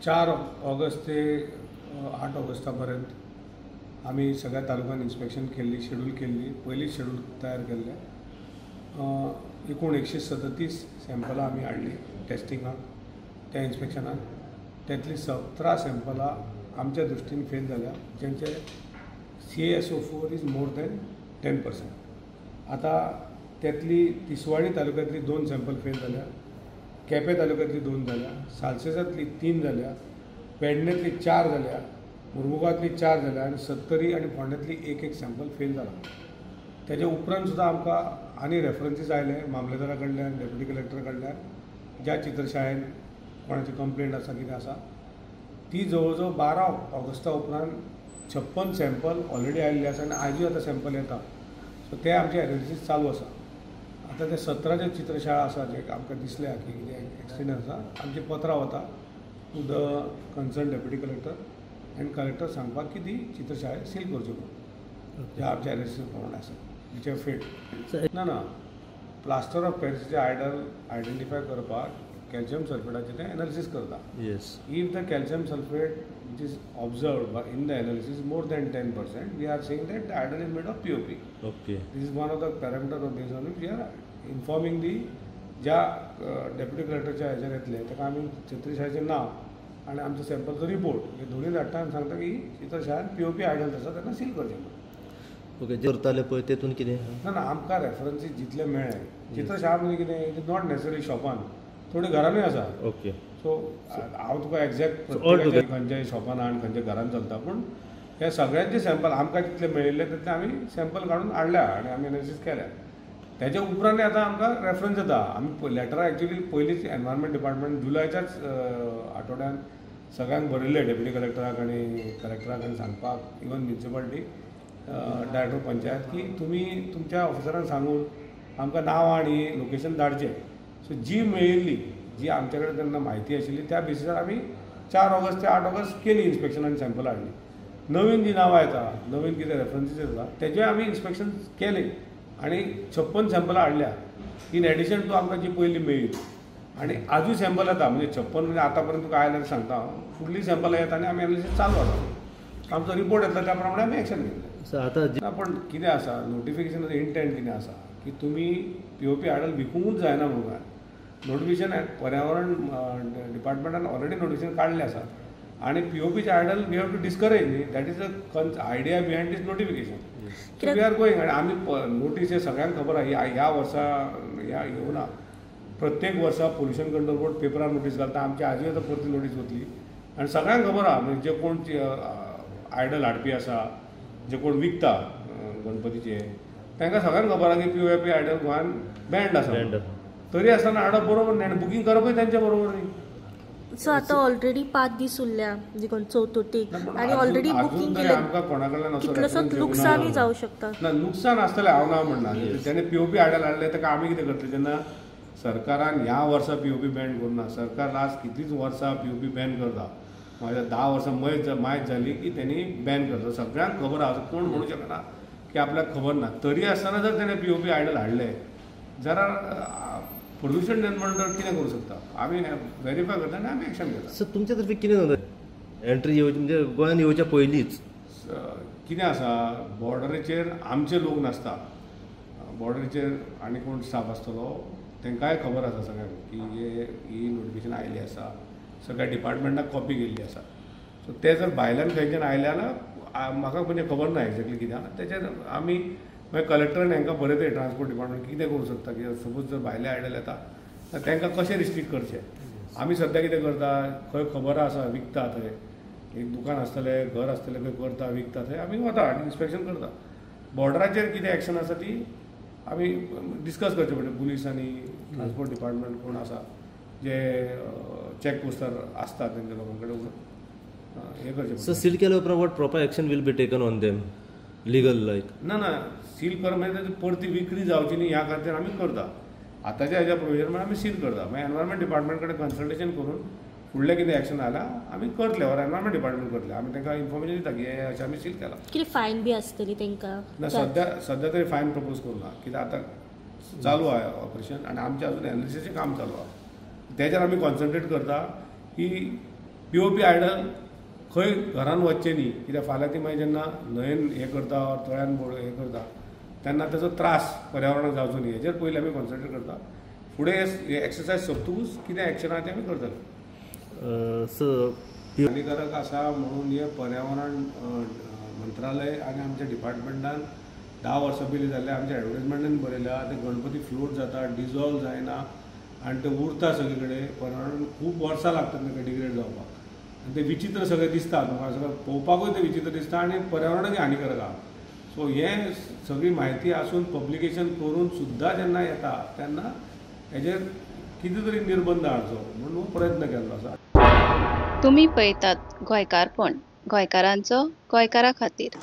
4 August ते 8 Augusta पर्यंत आमी सगळ्या तालुक्यान इन्स्पेक्शन केल्ली, शेड्यूल केल्ली, पयलींच शेड्यूल तयार केल्लें. एकूण 137 सॅम्पलां आमी हाडली टेस्टिंगाक. त्या इन्स्पेक्शनाक त्यातली 17 सॅम्पलां आमच्या दृश्टीन फेल जाल्या, जेंचे CaSO4 is more than 10%. आतां त्यातली तिसवाडी तालुक्यांतली 2 सॅम्पल फेल जाल्या, केपें तालुक्यांतली 2 जाल्या, सालसेजांतली 3 जाल्या, पेडणेंतली 4 जाल्या, मुरमुगांतली 4 जाल्या आनी सत्तरी आनी फोंड्यांतली 1-1 सॅम्पल फेल जाला. तेजे उपरांत सुद्दां आमकां आनी रेफरन्सीस आयले मामलेदारा कडल्यान, डेप्युटी कलेक्टरा कडल्यान, ज्या चित्रशाळेन कोणाची कंप्लेंट आसा कितें आसा ती जवळ जवळ 12 ऑगस्टा उपरांत 56 सॅम्पल ऑलरेडी आयिल्ले आसा आनी आयजूय आतां सॅम्पल येता. सो ते आमचे एनालिसीस चालू आसा. आतां ते 17 जे चित्रशाळा आसा जे आमकां दिसल्या की कितें एक्सिडंट आसा, आमची पत्रां वता to the concern deputy collector and collector सांगपाक की ती चित्रशाळा सील करच्यो म्हणून, ज्या आमच्या एनालिसीस प्रमाणे आसा which have failed. ना ना, प्लास्टर ऑफ पॅरिसाचे आयडल आयडेंटिफाय करपाक कॅल्शियम सल्फेटाचें तें एनालिसीस करता. Yes, if the calcium sulphate which is observed in the analysis more than 10%, we are saying that the idol is made of POP. Okay, this is one of the parameter of base on which we are informing the ज्या deputy कलेक्टरच्या हेजेर येतले ताका आमी चित्रशाळेचें नांव आनी आमचो सॅम्पलचो report हे दोनूय धाडटा आनी सांगता की चित्रशाळेन पीओपी आयडल्स आसा ताका सील करचें म्हणून. ओके, जे करताले पळय तेतून कितें ना ना, आमकां रेफरन्सीस जितले मेळ्ळे चित्रशाळा म्हणजे कितें, it is not necessary शॉपान, थोडी घरानूय आसा. ओके, सो हांव तुका एग्जॅक्ट खंयच्या शॉपान आनी खंयच्या घरान चलता, पूण ह्या सगळ्यांचे सॅम्पल आमकां जितले मेळिल्ले तितले आमी सॅम्पल काडून हाडल्या आनी आमी एनालिसीस केल्या. तेच्या उपरांत आतां आमकां रेफरन्स येता. आमी लॅटरां एक्चुली पयलींच एनवायरमेंट डिपार्टमेंट जुलयच्याच आठवड्यान सगळ्यांक बरयल्लें डेप्युटी कलेक्टराक आनी कलेक्टराक आनी सांगपाक, इवन म्युनिसिपालिटी डायरेक्टर पंचायत की तुमी तुमच्या ऑफिसरांक सांगून आमकां नांवां आनी लोकेशन धाडचें. सो जी मेळिल्ली जी आमच्या कडेन तेन्ना म्हायती आशिल्ली त्या बेसिसार आमी 4 ऑगस्ट ते 8 ऑगस्ट केली इन्स्पेक्शन आनी सॅम्पल हाडली. नवीन जी नांवां येता, नवीन कितें रेफरन्सीस येता तेजे आमी इन्स्पेक्शन केले आनी 56 सॅम्पलां हाडल्या इन एडिशन टू आमकां जी पयलीं मेळ्ळी. आनी आजूय सॅम्पल येता, म्हणजे 56 म्हणजे आतां पर्यंत तुका आयल्यार सांगता हांव, फुडली सॅम्पलां येता आनी आमी एनालिसीस चालू आसा. आमचो रिपोर्ट येतलो त्या प्रमाणे आमी एक्शन घेतलें. आतां पूण कितें आसा, नोटिफिकेशनाचो इंटेंट कितें आसा की तुमी पीओपी आयडल विकूंकूच जायना म्हणून नोटिफिकेशन पर्यावरण डिपार्टमेंटान ऑलरेडी नोटिफिकेशन काडलें आसा आनी पीओपीचे idol we have to discourage न्ही, that is the idea behind this notification. So we are going. आनी आमी नोटीस हे सगळ्यांक खबर आसा, ह्या वर्सा ह्या येवना, प्रत्येक वर्सा पोल्युशन कंट्रोल बोर्ड पेपरार नोटीस घालता, आमची आजूय आतां परती नोटीस वतली आनी सगळ्यांक खबर आसा. म्हणजे जे कोण आयडल हाडपी आसा, जे कोण विकता गणपतीचे, तांकां सगळ्यांक खबर आसा की पीओपी आयडल गोंयान बँड आसा, तरी आसतना हाडप बरोबर न्ही आनी बुकींग करपूय तेंच्या बरोबर न्ही. सो आतां ऑलरेडी 5 दीस उरल्या म्हणजे कोण चवथीक आनी ऑलरेडी बुकींग केलें, आमकां कोणा कडल्यान कितलोसोच लुकसानूय जावं शकता. ना, लुकसान आसतलें हांव ना म्हणना. तेणे पीओपी आयडल हाडलें ताका आमी कितें करतले जेन्ना सरकारान ह्या वर्सा पीओपी बॅन करूं ना. सरकार लास्ट कितलींच वर्सां पीओपी बॅन करता, म्हाज्या 10 वर्सां मायज जाली की तेणी बॅन करता. सगळ्यांक खबर आसा, कोण म्हणू शकना की आपल्याक खबर ना. तरी आसतना जर तेणें पीओपी आयडल हाडलें जाल्यार पोल्युशन निर्माण कितें करूं शकता, आमी वेरीफाय करता आनी आमी एक्शन घेता. सर, तुमच्या तर्फे कितें जाता एंट्री येवची म्हणजे गोंयान येवच्या पयलींच कितें आसा, बॉर्डरीचेर आमचे लोक नासता, बॉर्डरीचेर आनी कोण स्टाफ आसतलो तांकांय खबर आसा सगळ्यांक की ही नोटिफिकेशन आयिल्ली आसा, सगळ्या डिपार्टमेंटाक कॉपी केल्ली आसा. सो ते जर भायल्यान खंयच्यान आयले जाल्यार म्हाका म्हणजे खबर ना एक्झॅक्टली कित्याक, तेचेर आमी मागीर कलेक्टरान हांकां बरयतले ट्रान्सपोर्ट डिपार्टमेंट कितें करूं शकता की सपोज जर भायले आयडल येता जाल्यार तांकां कशें रिस्ट्रिक्ट करचें. आमी सद्या कितें करता, खंय खबर आसा विकता थंय एक दुकान आसतलें, घर आसतलें, खंय करता विकता थंय आमी वता आनी इन्स्पेक्शन करता. बॉर्डराचेर कितें एक्शन आसा ती आमी डिस्कस करचें पडटलें, पुलीस आनी ट्रान्सपोर्ट डिपार्टमेंट कोण आसा जे चॅक पोस्टार आसता तेंच्या लोकां कडेन हें करचें. सो सील केल्या उपरांत what proper action will be taken on them legal like? ना ना, सील कर म्हणजे परती विक्री जावची न्ही ह्या खातीर आमी करता. आतांच्या हेज्या प्रोविजन आमी सील करता, मागीर एनवायरमेंट डिपार्टमेंट कडेन कन्सल्टेशन करून फुडलें कितें एक्शन जाल्यार आमी करतले, ऑर एनवायरमेंट डिपार्टमेंट करतले. आमी तांकां इन्फॉर्मेशन दिता की हें अशें आमी सील केलां. कितें फायन बी आसतली तांकां? ना, सद्या तरी फायन प्रपोज करूं ना, कित्याक आतां चालू आहा ऑपरेशन आनी आमचें अजून एनालिसीसाचें काम चालू आहा, तेजेर आमी कॉन्सन्ट्रेट करता की पीओपी आयडल खंय घरान वचचें न्ही, कित्याक फाल्यां ती मागीर जेन्ना न्हंयेन हें करता ऑर तळ्यान हें करता तेन्ना ताचो त्रास पर्यावरणाक जावचो न्ही, हेजेर पयलीं आमी कॉन्सन्ट्रेट करता. फुडें हे एक्सरसायज सोंपतकूच कितें एक्शन आहा तें आमी करतले. हानिकारक आसा म्हणून हें पर्यावरण मंत्रालय आनी आमच्या डिपार्टमेंटान 10 वर्सां पयलीं जाल्लें आमच्या एडवर्टायजमेंटान बरयल्या, ते गणपती फ्लोट जाता, डिजॉल्व जायना आनी ते उरता सगळे कडेन. पर्यावरण खूब वर्सां लागतात तांकां डिग्रेड जावपाक आनी ते विचित्र सगळें दिसता तुमकां, सगळें पळोवपाकूय तें विचित्र दिसता आनी पर्यावरणाकय हानिकारक आहा. सो हें सगळी म्हायती आसून पब्लिकेशन करून सुद्दां जेन्ना येता तेन्ना हेजेर कितें तरी निर्बंध हाडचो म्हणून प्रयत्न केल्लो आसा. तुमी पळयतात गोंयकारपण, गोंयकारांचो गोंयकारा खातीर.